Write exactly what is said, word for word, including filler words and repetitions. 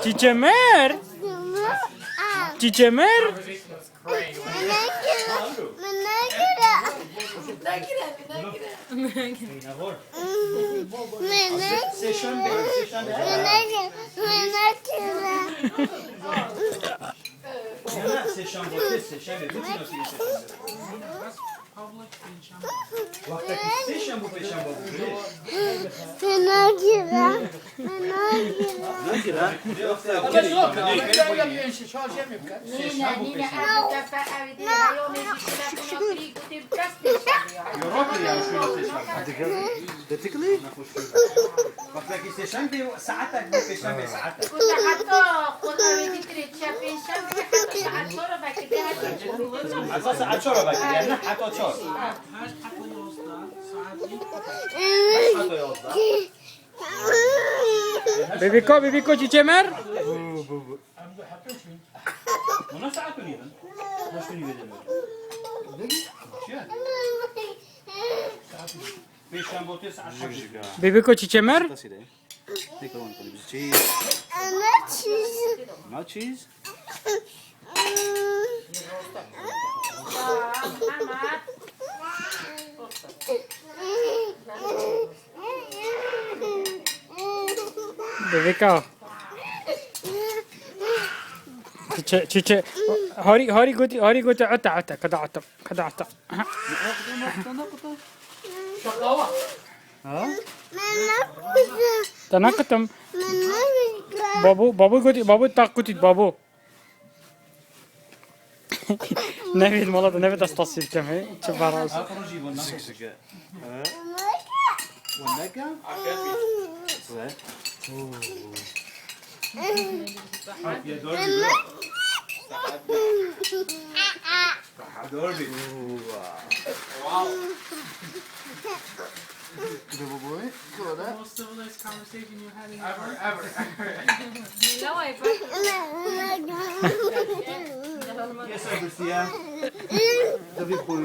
Çiçemer. Çiçemer. Sêşembe, sêşembe. Yana, sêşembe, sêşembe. Wextekî sêşembe û pêşembe bû. Pênagira, pênagira. Nagira. Sêşembe û pêşembe. Wextekî sêşembe, saetek bû, pêşembe saetek. Heta xwe ewê dîtirê çe pêşembe, heta saet çar vekirî heta. Heta saet çar vekirî, yani heta çar. Heta yozda. Bebiko, bebiko, çiçemer. Buna saat û nîv in. Beş û nîvê de. Çi? Pêşembe tê saet heft. Bebiko, çiçemer. Nasıl de? Ne kadar onu konuşuyoruz? Cheese. Ama cheese. Ama cheese. Bebeka. Çiçe, çiçe. Harî, harî gotî, harî gotî, ata, ata, kada ata, kada ata. Şakawa. Ha? Te nakitim. Babu, babu gotî, babu tak kutît, babu. Nevêt mala te, nevêt ez tasvîr kem, he? Çi baraz. Zik, zik. He? Wendeka? Afiyet olsun. Güzel. Afiyet olsun. Doğru bir. Wow. Little boy, go there. Most civilized conversation you had in your life. Ever, ever, ever. Yes, sir, Christian. David boy.